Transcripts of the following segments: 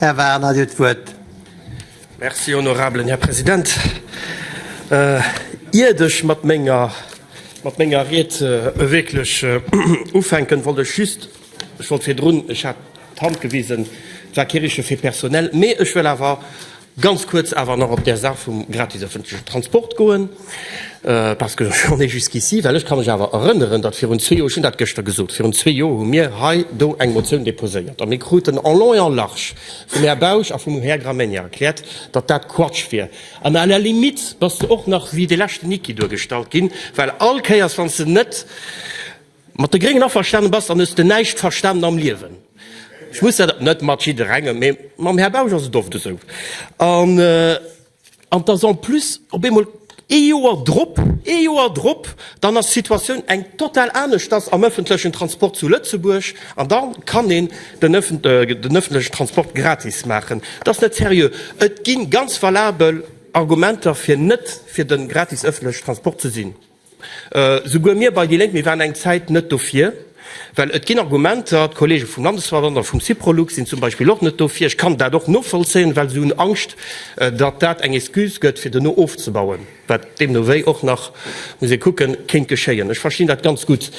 Här Werner, Dir hutt d'Wuert. Merci, honorabelen Här President. Iert ech mat menger, mat menger Ried wierklech ufänken, wollt ech just, ech wollt virdrun, ech hat d'Hand gewisen, et war kee richtege Fait personnel, mee ech wëll awer Ganz kuerz awer nach op där Saach vum gratis öffentlechen Transport goen, parce que j'en ai jusqu'ici, well ech ka mech awer erënneren, datt virun zwee Joer, ech hunn dat gëschter gesot, virun zwee Joer hu mir hei do eng Motioun déposéiert a mir kruten en long et en large vum Här Bausch a vum Här Gramegna erkläert, datt dat Quatsch wier. An à la limite bass de och nach wéi de leschten Niki duergestallt ginn, well all Kéiers wann s de net Mat de Gréngen averstanen bass, dann hues de näischt verstanen am Liewen. Ech muss dat, net mat jidderengem, mee mam Här Bausch ass et oft esou. An, an dass en plus op eemol ee Joer drop, ee Joer drop, dann ass d'Situatioun eng total aneschters am ëffentlechen Transport zu Lëtzebuerg an da kann een den den ëffentlechen Transport gratis maachen. Dat ass net seriö. Et gi ganz valabel Argumenter fir net fir de gratis ëffentlechen Transport ze sinn. Souguer mir bei déi Lénk, mir waren eng Zäit net dofir, well et ginn Argumenter, d'Kollege vum Landesverband a vum Syprolux sinn zum Beispill och net dofir, ech kann dat och novollzéien, well se hunn Angscht, datt dat eng Excuse gëtt, fir duerno ofzebauen, wat deemno wéi och nach, muss ee kucken, kéint geschéien. Ech verstinn dat ganz gutt.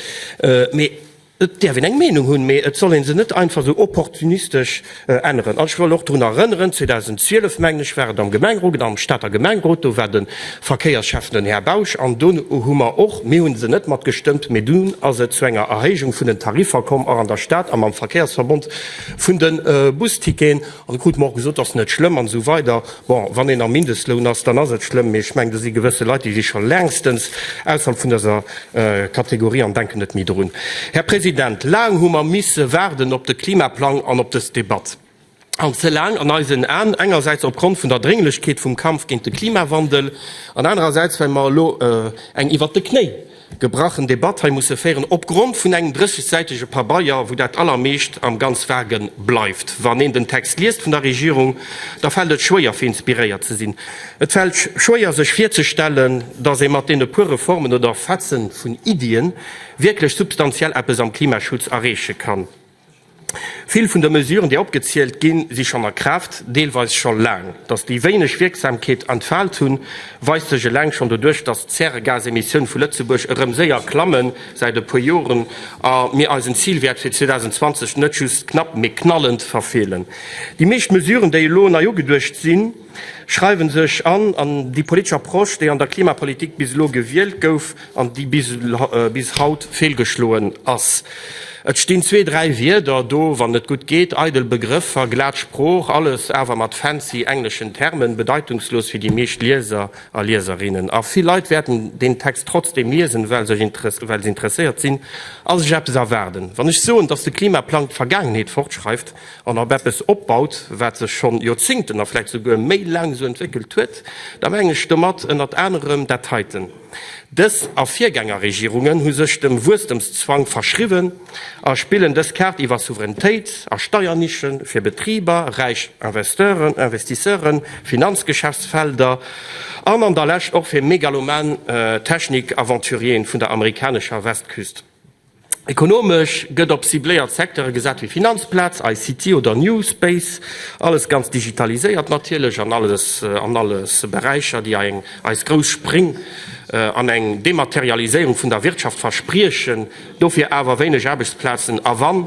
Mee Et däerf een eng Meenung hunn, mee et soll ee se net einfach esou opportunistesch änneren. An ech wëll och drun erënneren, 2012, mengen ech, war et am Gemengerot, am Stater Gemengerot, do war de Verkéierschäffen den Här Bausch, an do hu mer och, mir hu se net matgestëmmt, mee dunn ass et zu enger Erhéijung vun den Tariffer komm, och an der Stad a mam Verkéiersverbond vun de Busticketen. An do krute mer och gesot, ass net schlëmm an esou weider. Bon, wann een am Mindestloun ass, dann ass et schlëmm, mee ech mengen, do si gewësse Leit, déi si scho längstens ausserhalb vun dëser Kategorie an denken net méi drun. Här President, laang hu mer misse waarden op de Klimaplang an op dës Debatt. An ze laang an eisen Aen, engersäits opgrond vun der Drénglechkeet vum Kampf géint de Klimawandel an anerersäits, well mer elo eng iwwert de Knéi gebrachen Debatt hei musse féieren opgrond vun engem 30-säitege Pabeier, wou dat Allermeescht am ganz Vage bleift. Wann een den Text liest vun der Regierung, da fält et schwéier fir inspiréiert ze sinn. Et fält schwéier sech virzestellen, datt ee mat deene puer Reformen oder Fetzen vun Iddien wierklech substantiell eppes am Klimaschutz erreeche kann. Vill vun de Mesuren, déi opgezielt ginn, si schonn a Kraaft, deelweis scho laang. Datt déi wéineg Wierksamkeet entfaalt hunn, weist sech eleng schonn doduerch, datt d'Zäregasemissioun vu Lëtzebuerg erëm séier klammen säit e puer Joren a mir eisen Zilwäert fir 2020 net just knapp, mee knallend verfeelen. Déi meescht Mesuren, déi elo nei ugeduecht sinn, schreiwe sech an an déi politesch Approche, déi an der Klimapolitik bis elo gewielt gouf an déi bis haut feelgeschloen ass. Et stinn zwee, dräi Wierder do, wann et gutt geet, eidel Begrëffer, glat Sprooch, alles awer mat fancy engleschen Termen, bedeitungslos fir déi meescht Lieser a Lieserinnen. A vill Leit wäerten deen Text trotzdeem liesen, well se interesséiert sinn a sech eppes erwaarden. Wann ech soen, datt de Klimaplang d'Vergaangenheet fortschreift, an op eppes opbaut, wat sech schonn Joerzingten a vläicht souguer méi laang esou entwéckelt huet, da mengen ech domat ënnert anerem dat heiten, Dës a Virgängerregierungen hu sech dem Wuesstemszwang verschriwwen a spillen dës Kaart iwwer Souveränitéit a Steiernische fir Betriber, räich Investeuren, Investisseuren, Finanzgeschäftsfelder an an der Lescht och fir megaloman Technik-Aventurieren vun der amerikanescher Westküst. Ekonomesch gëtt op cibléiert Secteure gesat wéi Finanzplaz, ICT oder New Space, alles ganz digitaliséiert natierlech an alles an alles Beräicher, déi eng eis grouss Spréng an eng Dematerialiséierung vun der Wirtschaft verspriechen, dofir awer wéineg Aarbechtsplazen a wann,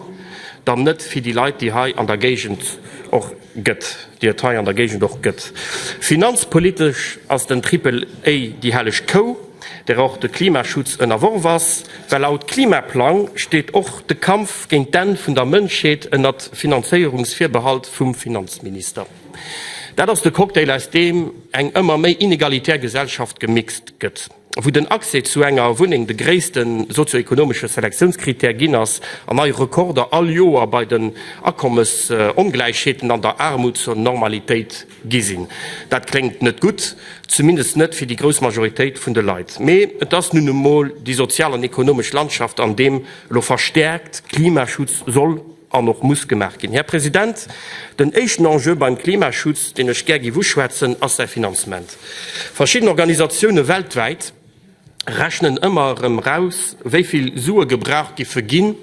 dann net fir déi Leit, déi hei an der Géigend och gëtt, déi et hei an der Géigend och gëtt. Finanzpolitesch ass den Triple A déi helleg Kou, där och de Klimaschutz ënnerworf ass, well laut Klimaplang steet och de Kampf géint d'Enn vun der Mënschheet ënnert Finanzéierungsvirbehalt vum Finanzminister. Dat ass de Cocktail, aus deem eng ëmmer méi inegalitär Gesellschaft gemixt gëtt, wou den Accès zu enger Wunneng de gréisste sozioekonomesche Selektiounskrittär ginn ass an nei Rekorder all Joer bei den Akommesongläichheeten an der Aarmut zur Normalitéit Gi sinn. Dat kléngt net gutt, zumindest net fir déi grouss Majoritéit vun de Leit. Mee et ass nun emol déi sozial an ekonomesch Landschaft, an deem elo verstäerkt Klimaschutz soll an och muss gemaach ginn. Här President, den éischten Enjeu beim Klimaschutz, deen ech gär géif uschwätzen, ass säi Finanzement. Verschidden Organisatioune weltwäit, rechnen ëmmer erëm raus, wéi vill Sue gebraucht giffe ginn,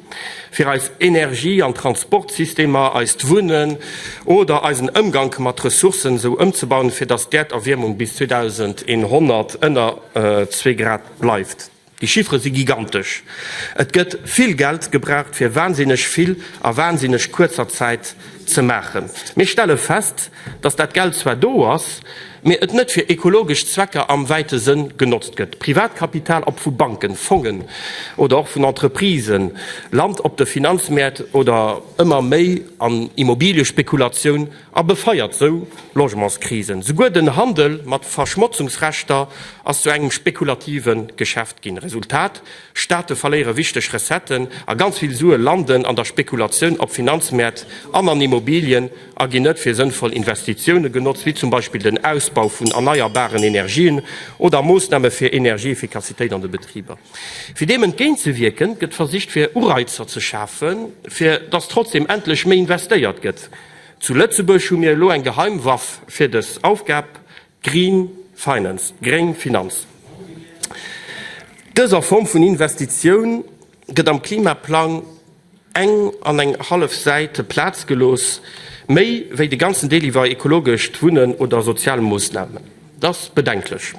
Fir eis Energie an Transportsystemer, eist Wunnen oder eisen Ëmgank mat Ressourcen esou ëmzebauen, fir datt d'Äerderwiermung bis 2100 ënner zwee Grad bleift. Déi Chiffere si gigantesch. Et gëtt vill Geld gebraucht, fir wahnsinneg vill a wahnsinneg kuerzer Zäit ze maachen. Mir stelle fest, datt dat Geld zwar do ass, mee et net fir ekologesch Zwecker am wäite Sënn genotzt gëtt. Privatkapital, ob vu Banken, Fongen oder och vun Entreprisen, lant op de Finanzmäert oder ëmmer méi an Immobiliespekulatioun a befeiert sou Logementskrisen. Souguer den Handel mat Verschmotzungsrechter ass zu engem spekulative Geschäft ginn. Resultat, Staate verléiere wichteg Recetten a ganz vill Sue landen an der Spekulatioun op Finanzmäert an an Immobilien a ginn net fir sënnvoll Investitioune genotzt, wéi zum Beispill den Ausbau vun erneierbaren Energien oder Moossname fir Energieeffikassitéit an de Betriber. Fir deem entgéintzewierken, gëtt versicht fir Ureizer ze schafen, fir dass trotzdem endlech méi investéiert gëtt. Zu Lëtzebuerg hu mir elo eng Geheimwaff fir dës Aufgab, d'Green Finance, d'gréng Finanz. Dëser Form vun Investitioun gëtt am Klimaplang eng an eng hallef Säit Plaz gelooss, méi wéi de ganzen Deel iwwer ekologescht Wunnen oder sozial Moossnamen. Dat ass bedenklech.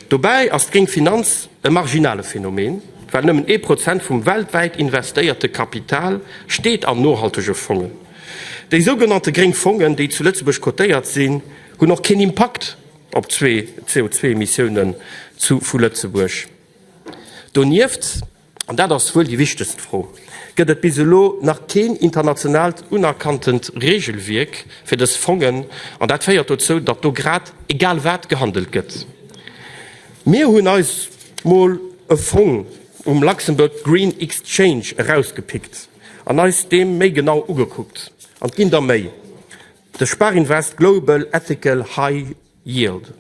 Dobäi ass d'gréng Finanz e marginale Phänomen, well nëmmen ee Prozent vum weltwäit investéierte Kapital steet an nohaltege Fongen. Déi sougenannte gréng Fongen, déi zu Lëtzebuerg kotéiert sinn, hunn och keen Impakt op d'CO2-Emissiounen vu Lëtzebuerg. Donieft, an dat ass wuel déi wichtegst Fro, gëtt et bis elo nach keen internationaalt unerkanntent Regelwierk fir dës Fongen, an dat féiert dozou, datt do grad egal wat gehandelt gëtt. Mir hunn eis mol e Fong um Luxembourg Green Exchange erausgepickt an eis dee méi genau ugekuckt. An et ginn der méi, de Sparinvest Global Ethical High Yield.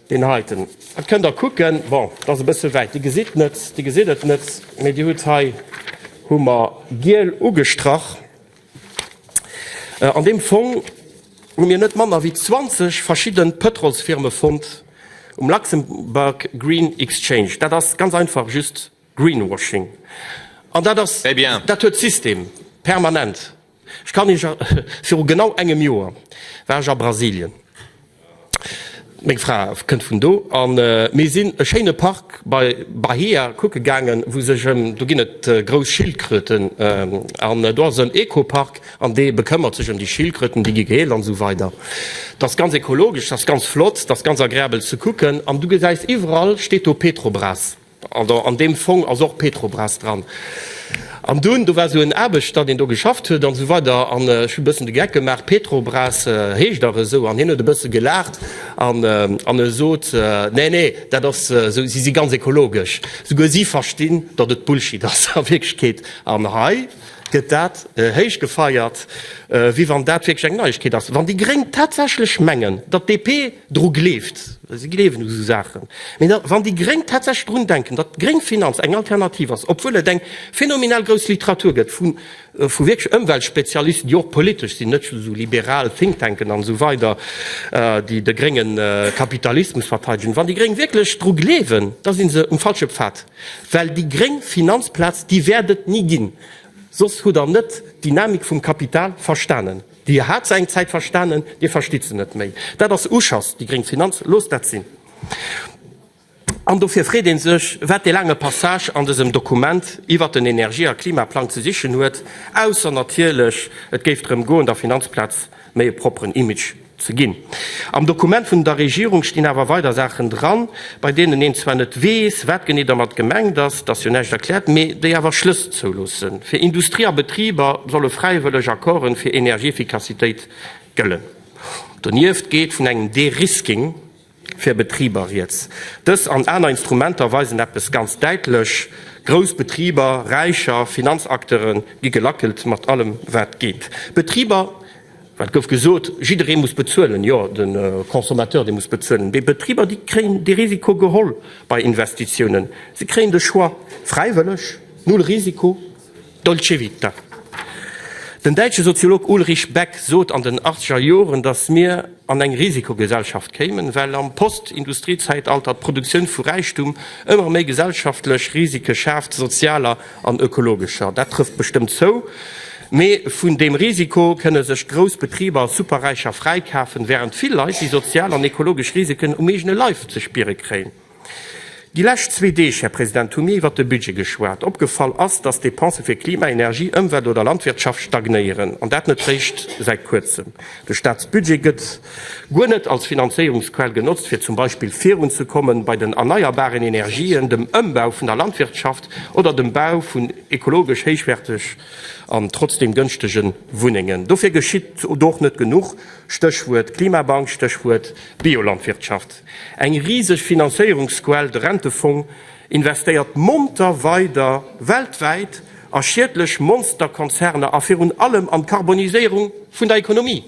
Deen heiten, dat kënnt Der kucken. Bon, dat ass e bësse wäit, Dir gesitt net, Dir gesitt et net, mee Dir hutt hei, hu mer giel ugestrach. An deem Fong hu mir net manner wéi 20 verschidde Pëtrolsfirme fonnt um Luxembourg Green Exchange. Dat ass ganz einfach just Greenwashing. An dat ass, dat huet System permanent. Ech kann Iech, viru genau engem Joer war ech a Brasilien, meng Fra kënnt vun do, a mir sinn e schéine Park bei Bahia kucke gaangen, wou sech ëm, do ginn et grouss Schildkröten an do ass en Ecopark an dee bekëmmert sech ëm déi Schildkröten, déi gi geheelt an esou weider. Dat ass ganz ekologesch, dat ass ganz flott, dat ass ganz agreabel ze kucken an du gesäis iwwerall steet do Petrobras. An deem Fong ass och Petrobras dran. An dunn, do war esou en Aarbechter, deen do geschafft huet an esou weider, an ech hu e bëssen de Geck gemaach, Petrobras heescht dach esou. An hien huet e bësse gelaacht an an e sot, Nee, nee, dat ass esou, si si ganz ekologesch. Souguer si verstinn, datt et Bullshit ass a Wierklechkeet. An hei gëtt dat héich gefeiert, wéi wann dat wierklech eng Neiegkeet ass. Wann déi Gréng tatsächlech mengen, datt d'DP dru gleeft, si gleewen u sou Saachen, mee da wann déi Gréng tatsächlech drun denken, datt d'gréng Finanz eng Alternativ ass, obwuel et eng phänomenal grouss Literatur gëtt vu vu wierklech Ëmweltspezialisten, déi och politesch sinn, net just esou liberal Thinktanken an esou weider, déi de grénge Kapitalismus verteidegen, wann déi Gréng wierklech dru gleewen, da si se um falsche Pfad, well déi gréng Finanzplaz, déi wäert et ni ginn, soss hutt Der net d'Dynamik vum Kapital verstanen. Dir hat se eng Zäit verstanen, Dir verstitt se net méi. Dat ass Uschass, déi gréng Finanz, loosst dat sinn. An dofir freet ee sech, wat dee laange Passage an dësem Dokument iwwert den Energie a Klimaplang ze sichen huet, ausser natierlech, et géif drëm goen, der Finanzplaz méi e propperen Image ze ginn. Am Dokument vun der Regierung stinn awer weider Saachen dran, bei deenen een zwar net weess, wat genee dermat gemengt ass, et ass jo näischt erkläert, mee déi awer Schlëss zouloossen. Fir Industrie a Betriber solle fräiwëlleg Accorden fir Energieeffikassitéit gëllen. Donieft geet vun engem De-Risking fir Betriber rieds. Dës an aner Instrumenter weisen eppes ganz däitlech, Grouss Betriber, Räicher, Finanzacteure gi gelackelt mat allem wat geet. Betriber, well et gouf gesot, jidderee muss bezuelen, jo, de Consommateur, dee muss bezuelen, mee Betriber, déi kréien dee Risiko geholl bei Investitiounen. Se kréien de Choix, fräiwëlleg, null Risiko, dolce vita. Den däitsche Soziolog Ulrich Beck sot an den achtzeger Joren, datt mir an eng Risikogesellschaft kéimen, well am Post-Industriezäitalter d'Produktioun vu Räichtum ëmmer méi gesellschaftlech Risike schaaft, sozialer an ökologescher. Dat trëfft bestëmmt zou, mee vun deem Risiko kënne sech grouss Betriber a Superräicher fräikafen, wärend vill Leit déi sozial an ekologesch Risiken um eegene Leif ze spiere kréien. Déi lescht zwee Deeg, Här President, hu mir iwwert de Budget geschwat. Opgefall ass, dass d'Depensë fir Klima, Energie, Ëmwelt oder Landwirtschaft stagnéieren, an dat net réischt säit Kuerzem. De Staatsbudget gëtt guer net als Finanzéierungsquell genotzt, fir zum Beispill virunzekommen bei den erneierbaren Energien, dem Ëmbau vun der Landwirtschaft oder dem Bau vun ekologesch héichwärteg an trotzdeem gënschtege Wunnengen. Dofir geschitt do och net genuch, Stéchwuert Klimabank, Stéchwuert Biolandwirtschaft. Eng riseg Finanzéierungsquell, de Rentefong, investéiert monter weider weltwäit a schiedlech Monsterkonzerner a virun allem an d'Karboniséierung vun der Ekonomie.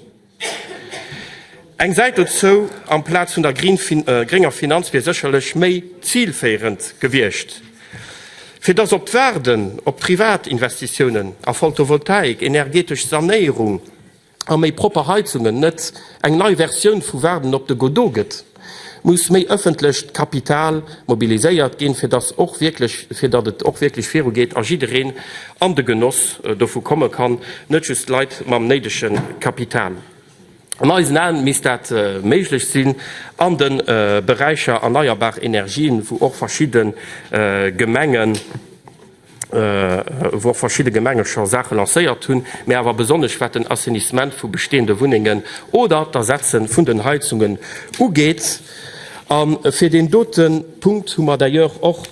Eng Säit dozou amplaz vun der grénger Finanz wier sécherlech méi zilféierend gewiescht. Fir dass op d'Waarden op Privatinvestitiounen a Photovoltaik, energetesch Sanéierung, a méi propper Heizungen net eng nei Versioun vu Waarden op de Godot gëtt, muss méi ëffentlecht Kapital mobiliséiert ginn, fir dass och wierklech, fir datt et och wierklech virugeet a jiddereen an de Genoss dovu komme kann, net just d'Leit mam néidege Kapital. An eisen Aen misst dat méiglech sinn an de Beräicher erneierbar Energien, wou och verschidde Gemengen, wou och verschidde Gemenge scho Saache lancéiert hunn, mä awer besonnesch wat den Assainissement vu bestehende Wunnengen oder d'Ersetze vun den Heizungen ugeet. A fir deen dote Punkt hu mer d'ailleurs och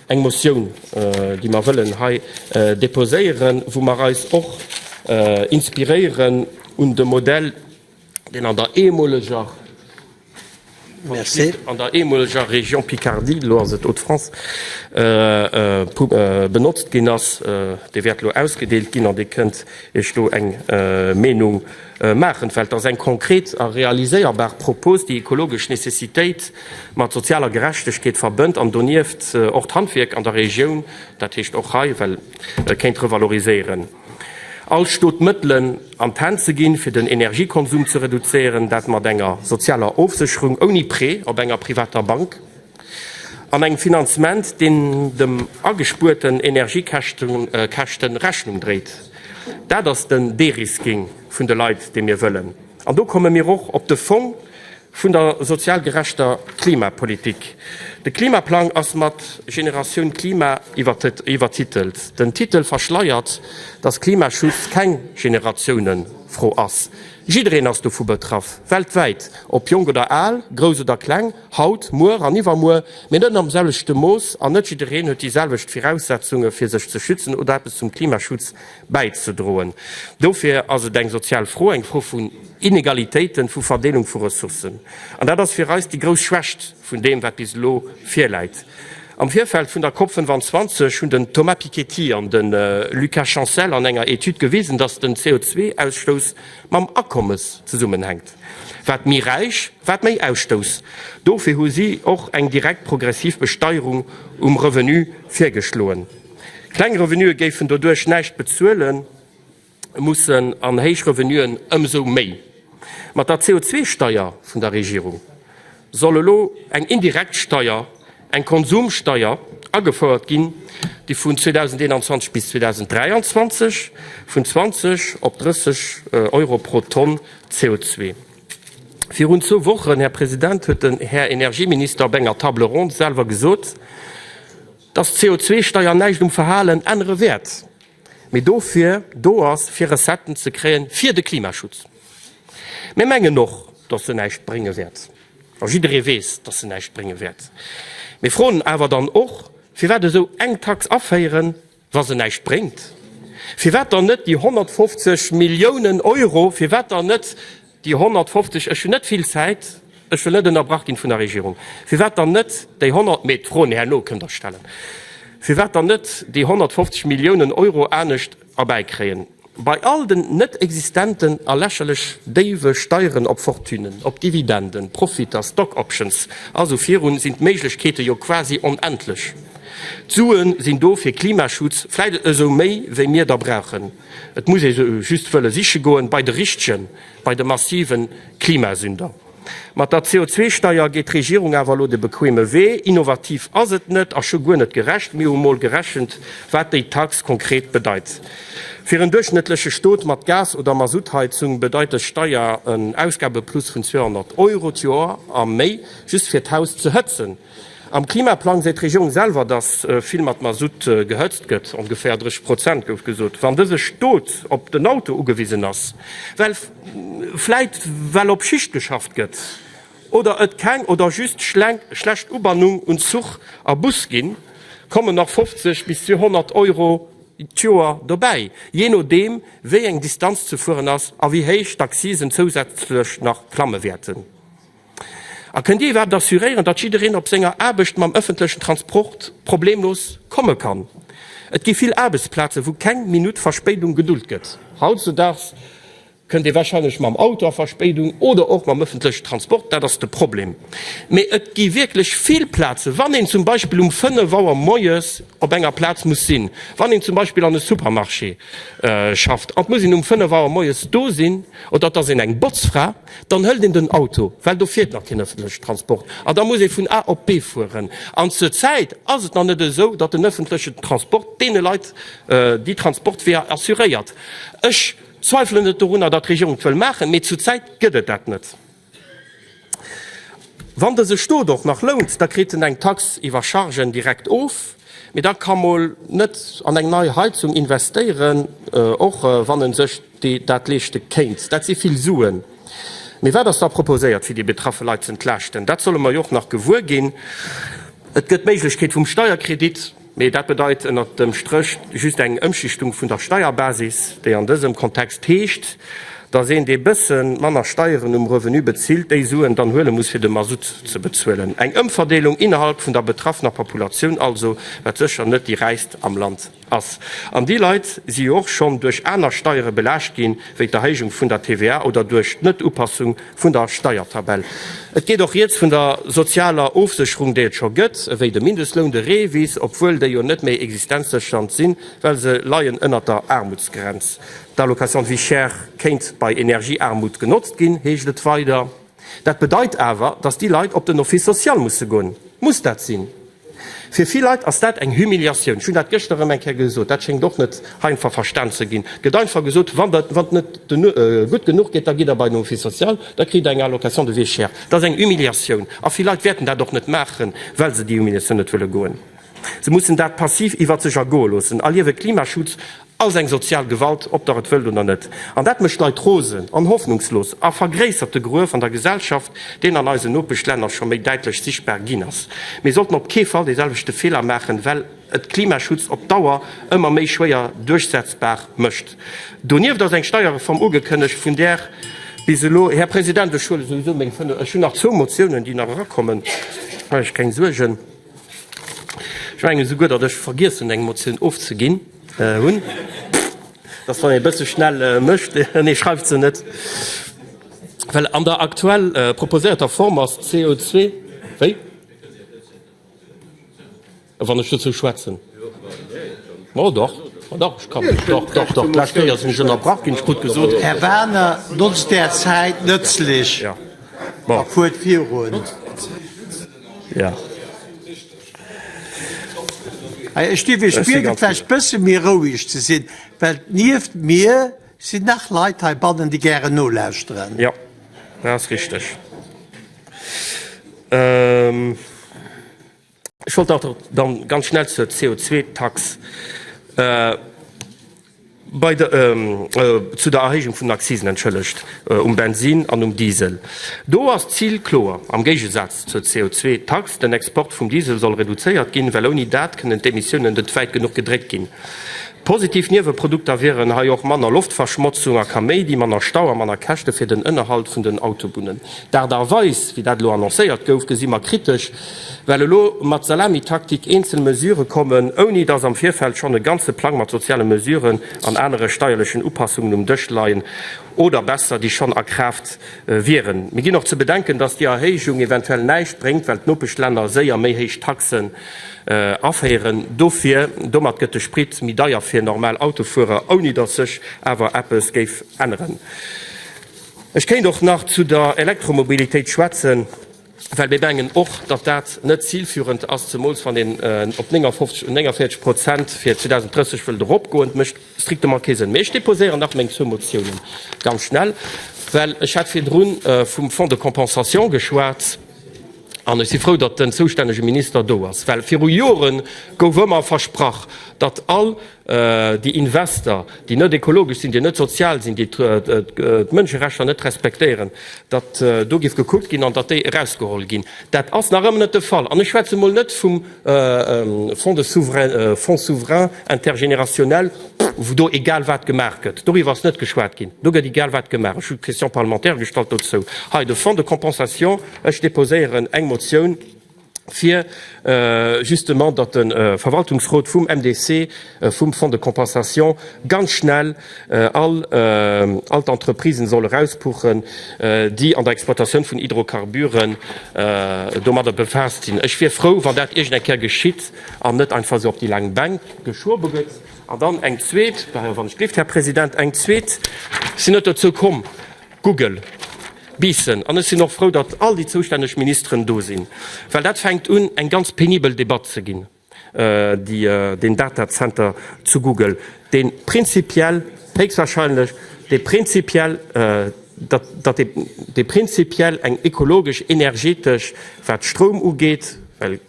eng Motioun, déi mer wëllen hei déposéieren, wou mer eis och inspiréieren un dem Modell, deen an der ehemoleger an der ehemoleger Région Picardie, elo ass et Hauts-de-France, benotzt ginn ass. Dee wäert elo ausgedeelt ginn an Dir kënnt Iech do eng Meenung maachen, well et ass eng konkret a realiséierbar Propos, déi ekologesch Nécessitéit mat sozialer Gerechtegkeet verbënnt an donieft och d'Handwierk an der Regioun, dat heescht och hei, well kéint revaloriséieren. All Stot Mëttelen an d'Hänn ze ginn, fir den Energiekonsum ze reduzéieren, dat mat enger sozialer Ofsécherung ouni Prêt op enger privater Bank an engem Finanzement, deen dem agespuerten Energiekäschte Rechnung dréit. Dat ass den Derisking vun de Leit, dee mir wëllen. An do komme mir och op de Fong Vun der sozial gerechter Klimapolitik. De Klimaplang ass mat Generatioun Klima iwwertitelt. Den Titel verschleiert, datt Klimaschutz keng Generatiounefro ass. Jiddereen ass dovu betraff, weltwäit, ob jonk oder al, grouss oder kleng, haut, muer an iwwermuer, mee net am selwechte Mooss an net jiddereen huet déi selwecht Viraussetzunge fir sech ze schützen oder eppes zum Klimaschutz bäizedroen. Dofir ass et eng sozial Fro, eng Fro vun Inegalitéiten, vu Verdeelung vu Ressourcen. An dat ass fir eis déi grouss Schwächt vun deem, wat bis elo virläit. Am Virfeld vun der Cop 25 hunn den Thomas Piketty an de Lucas Chancel an enger Etüd gewisen, datt den CO2-Ausstouss mam Akommes zesummenhänkt. Wat méi räich, wat méi Ausstouss. Dofir hu si och eng direkt progressiv Besteierung um Revenu virgeschloen. Kleng Revenue géifen doduerch näischt bezuele mussen an héich Revenuen ëmsou méi. Mat der CO2-Steier vun der Regierung soll elo eng indirekt Steier, eng Konsumsteier, agefouert ginn, déi vun 2021 bis 2023 vun 20 op 30 Euro pro Tonn CO2. Virun zwou Wochen, Här President, huet den Här Energieminister op enger Table ronde selwer gesot, dass d'CO2-Steier näischt um Verhalen ännere wäert, mee dofir do ass, fir Recetten ze kréien fir de Klimaschutz. Mir mengen och, dass se näischt brénge wäert, a jidderee weess, dass se näischt brénge wäert. Mir froen awer dann och, Firwat esou eng Tax aféieren, wa se näischt bréngt? Firwat dann net déi 150 Milliounen Euro, firwat dann net Déi 150, ech hunn net vill Zäit, ech wëll net ënnerbrach ginn vun der Regierung, firwat dann net déi 100, mee d'Froen herno kënnt Der stellen, firwat dann net déi 150 Milliounen Euro anescht erbäikréien? Bei all den net existenten a lächerlech déiwe Steieren op Fortunen, op Dividenden, Profitter, Stock Options a sou virun sinn d'Méiglechkeete jo quasi onendlech. D'Sue sinn do fir Klimaschutz, vläit esou méi wéi mir der brauchen. Et muss ee se just wëlle siche goen, bei de Richtegen, bei de massive Klimasünder. Mat der CO2-Steier geet d'Regierung awer elo de bequeme Wee. Innovativ ass et net a scho guer net gerecht. Mir hu mol gerechent, wat déi Tax konkret bedeit. Fir en duerchschnëttleche Stot mat Gas oder Masuttheizung bedeit dës Steier en Ausgabeplus vun 200 Euro d'Joer a méi, just fir d'Haus ze hëtzen. Am Klimaplang seet d'Regierung selwer, datt vill mat Masutt gehëtzt gëtt, ongeféier 30 Prozent gouf gesot. Wann dëse Stot op den Auto ugewisen ass, well vläit well op Schicht geschafft gëtt oder et keng oder just schlecht Ubannung un Zuch a Bus ginn, kommen nach 50 bis 200 Euro d'Joer dobäi, jee nodeem wéi eng Distanz ze fueren ass a wéi héich d'Accisen zousätzlech nach klamme wäerten. A kënnt Dir iwwerhaapt assuréieren, datt jiddereen op senger Aarbecht mam ëffentlechen Transport problemlos komme kann? Et gi vill Aarbechtsplazen, wou keng Minutt Verspéidung gedult gëtt. Hautzedaags kënnt ee warscheinlech mam Auto a Verspéidung oder och mam ëffentlechen Transport, dat ass de Problem. Mee et gi wierklech vill Plazen, wann een zum Beispill um 5 Auer moies op enger Plaz muss sinn, wann een zum Beispill an e Supermarché schafft an et muss een um 5 Auer moies do sinn oder et ass een eng Botzfra, Dann hëlt een den Auto, well do fiert nach keen ëffentlechen Transport an da muss ee vun A op B fueren. An zur Zäit ass et nach net esou, datt den ëffentlechen Transport deene Leit déi Transportweeër assuréiert. Ech zweifelen net dorunner, datt d'Regierung et wëll maachen, mee zur Zäit gëtt et dat net. Wann dëse Stot och nach lount, da kritt en eng Tax iwwer Chargen direkt of, mee da ka mol net an eng nei Heizung investéieren, och wann en sech déi dat leeschte kéint. Dat si vill Suen. Mee wat ass da proposéiert, fir déi betraffe Leit z'entlaaschten? Dat solle mer jo och nach gewuer ginn. Et gëtt d'Méiglechkeet vum Steierkredit, mee dat bedeit ënnert dem Stréch just eng Ëmschichtung vun der Steierbasis, déi an dësem Kontext heescht, datt een, dee bësse manner Steieren um Revenu bezilt, déi Suen dann huele muss, fir de Masutt ze bezuelen. Eng Ëmverdeelung innerhalb vun der betraffener Populatioun also, wat sécher net déi räichst am Land Ass. An déi Leit si jo och schonn duerch aner Steiere belaascht ginn, wéi d'Erhéijung vun der TVA oder duerch d'Net-Upassung vun der Steiertabell. Et geet och rieds vun der sozialer Ofsécherung, déi et scho gëtt, ewéi de Mindestloun, de REVIS, obwuel déi jo net méi existenzséchernd sinn, well se leien ënnert der Aarmutsgrenz. D'Allocation de vie chère kéint bei Energieaarmut genotzt ginn, heescht et weider. Dat bedeit awer, datt déi Leit op den Office social musse goen. Muss dat sinn? Fir vill Leit ass dat eng Humiliatioun. Ech hunn dat gëschter erëm eng Kéier gesot. Dat schéngt och net einfach verstan ze ginn. Et gëtt einfach gesot, Wann der, wann et net gutt genuch geet, da gitt Der bei den Office social, da kritt Der eng Allocation de vie chère. Dat ass eng Humiliatioun. A vill Leit wäerten dat och net maachen, well se déi Humiliatioun net wëlle goen. Se mussen dat passiv iwwer sech ergoe loossen, erliewe Klimaschutz als eng sozial Gewalt, ob Der et wëllt oder net. An dat mécht d'Leit rosen an hoffnungslos a vergréissert de Gruef an der Gesellschaft, deen an eisen Nopeschlänner scho méi däitlech sichtbar ginn ass. Mir sollten op kee Fall dee selwechte Feeler maachen, well et Klimaschutz op Dauer ëmmer méi schwéier duerchsetzbar mécht. Donieft ass eng Steierreform ugekënnegt, vun där bis elo, Här President, ech huele souwisou meng fënnef, ech hunn nach zwou Motiounen, déi nach erakommen, maache ech keng Suergen. Ech mengen esouguer, datt ech vergiess hunn, eng Motioun ofzeginn hunn. Dass wann een e bësse schnell mécht, nee, schreift se net, well an der aktuell proposéierter Form ass CO2, wéi? Wann ech dozou schwätzen? Oh dach, oh dach, ech kann, dach, dach, dach, d'lescht Kéier sinn ech ënnerbrach ginn, ech krut gesot. Här Werner, notzt Är Zäit nëtzlech a fuert virun. Ja. Ech dierf Iech bieden, vläicht bësse méi roueg ze sinn, well nieft mir sinn nach Leit heibannen, déi gären nolauschteren. Jo, dat ass richteg. Ech wollt nach dann ganz schnell zur CO2-Tax. Bei der, zu der Erhéijung vun den Akzisen, entschëllegt, um Bensin an um Diesel, do ass d'Zil kloer, am Géigesaz zur CO2-Tax, Den Export vum Diesel soll reduzéiert ginn, well ouni dat kënnen d'Emissiounen net wäit genuch gedréckt ginn. Positiv Nieweprodukter wieren hei och manner Loftverschmotzung a Kaméidi, manner Stau a manner Käschte fir den Ënnerhalt vun den Autobunnen. D'Aart a Weis, wéi dat elo annoncéiert gouf, gesi mer kritesch, well elo mat Salamitaktik eenzel Mesure kommen, ouni datt am Virfeld schonn e ganze Plang mat soziale Mesuren an anere steierlechen Upassungen um Dësch leien oder besser, déi schonn a Kraaft wieren. Mir ginn och ze bedenken, datt déi Erhéijung eventuell näischt bréngt, well d'Nopeschlänner séier méi héich Taxen aféieren. Dofir, domat gëtt de Sprit méi deier fir normal Autofuerer, ouni datt sech awer eppes géif änneren. Ech kéint och nach zu der Elektromobilitéit schwätzen, well mir mengen och, datt dat net zilführend ass, zemools wann een op 59, 49 Prozent fir 2030 wëllt eropgoen. Dat mécht strictement kee Sënn. Mee ech déposéieren nach meng zwou Motiounen ganz schnell, well ech hat virdrun vum Fonds de compensation geschwat. An ech si frou, datt den zoustännege Minister do ass, well viru Jore gouf ëmmer versprach, datt all déi Invester, déi net ekologesch sinn, déi net sozial sinn, déi d'Mënscherechter net respektéieren, datt do géif gekuckt ginn an datt déi erausgeholl ginn. Dat ass nach ëmmer net de Fall. An ech schwätze mol net vum Fonds de souverain, Fonds souverain intergénérationnel, wou do egal wat gemaach gëtt. Doriwwer ass net geschwat ginn. Do gëtt egal wat gemaach. Ech hu Question parlementaire gestallt dozou. Hei de Fonds de compensation, ech déposéieren eng Motioun, fir justement, datt de Verwaltungsrot vum MDC, vum Fonds de compensation, ganz schnell all all d'Entreprisen soll erauspuchen, déi an der Exploitatioun vun Hydrocarburen domadder befaasst sinn. Ech wier frou, wann dat iergend eng Kéier geschitt an net einfach esou op déi laang Bänk geschobe gëtt. An dann eng zweet, wann ech dierft, Här President, eng zweet, ech sinn net dozou komm, Google, Biissen, an ech sinn och frou, datt all déi zoustänneg Ministeren do sinn, well dat fänkt un, eng ganz penibel Debatt ze ginn, déi, deen Datacenter zu Google, dee prinzipiell héchstwahrscheinlech, dee prinzipiell, datt, datt dee, dee prinzipiell eng ekologesch, energetesch, wat Stroum ugeet, well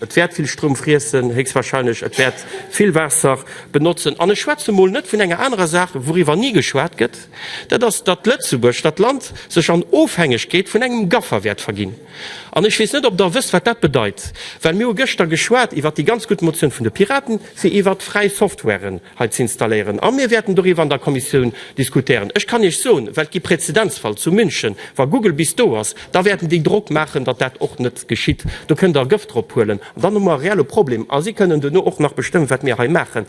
Et wäert vill Stroum friessen, héchstwahrscheinlech, et wäert vill Waasser benotzen. An ech schwätze mol net vun enger anerer Saach, wouriwwer ni geschwat gëtt, dat ass, datt Lëtzebuerg, dat Land, sech an Ofhängegkeet vun engem Gaffer wäert verginn. An ech weess net, ob Der wësst, wat dat bedeit, well mir hu gëschter geschwat iwwert déi ganz gutt Motioun vun de Piraten, fir iwwert fräi Softwaren hei ze installéieren. A mir wäerten doriwwer an der Kommissioun diskutéieren. Ech kann Iech soen, well et gi Präzedenzfall zu München, wa Google bis do ass, da wäerten déi Drock maachen, datt dat och net geschitt. Do kënnt Der Gëft drop huelen. An dann hu mer e reelle Problem. A si kënnen duerno och nach bestëmmen, wat mir hei maachen.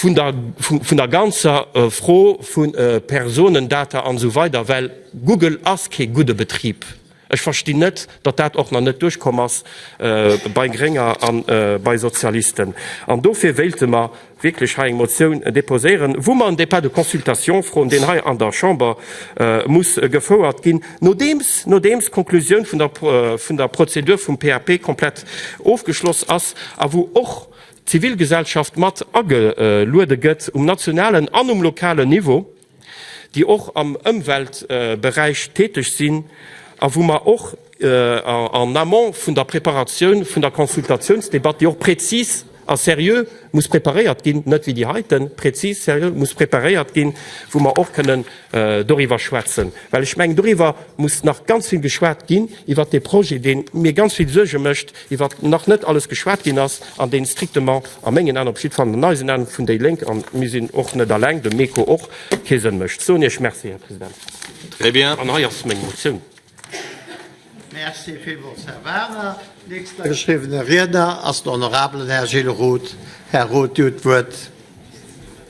Vun der, vun der ganzer Fro vu Personendata an esou weider, well Google ass kee gudde Betrib. Ech verstinn net, datt dat och nach net duerchkomm ass bei Grénger a bei Sozialisten. An dofir wéilte mer wierklech hei eng Motioun déposéieren, wou mer en Débat de consultation froen, deen hei an der Chamber muss gefouert ginn, nodeems, nodeems d'Konklusioun vun der, vun der Prozedur vum PAP komplett ofgeschloss ass a wou och d'Zivilgesellschaft mat ageluede gëtt um nationalen an um lokalen Niveau. déi och am Ëmweltberäich täteg sinn a wou mer och en amont vun der Preparatioun vun der Consultatiounsdebatt, déi och prezis a seriö muss preparéiert ginn, net wéi déi heiten, prezis, seriö muss preparéiert ginn, wou mer och kënnen doriwwer schwätzen. Well ech mengen, doriwwer muss nach ganz vill geschwat ginn, iwwert dee Projet, dee mir ganz vill Suerge mécht, iwwert nach net alles geschwat ginn ass an deen strictement a mengen Aen, op jiddwer Fall an eisen Aen vun déi Lénk, an mir sinn och net alleng, de Méco och, kee Sënn mécht. Soen Iech Merci, Här President. Très bien. An hei ass meng Motioun. Merci villmools, Här Werner. Nächsten ageschriwwene Riedner ass den honorabelen Här Gilles Roth. Här Roth, Dir hutt d'Wuert.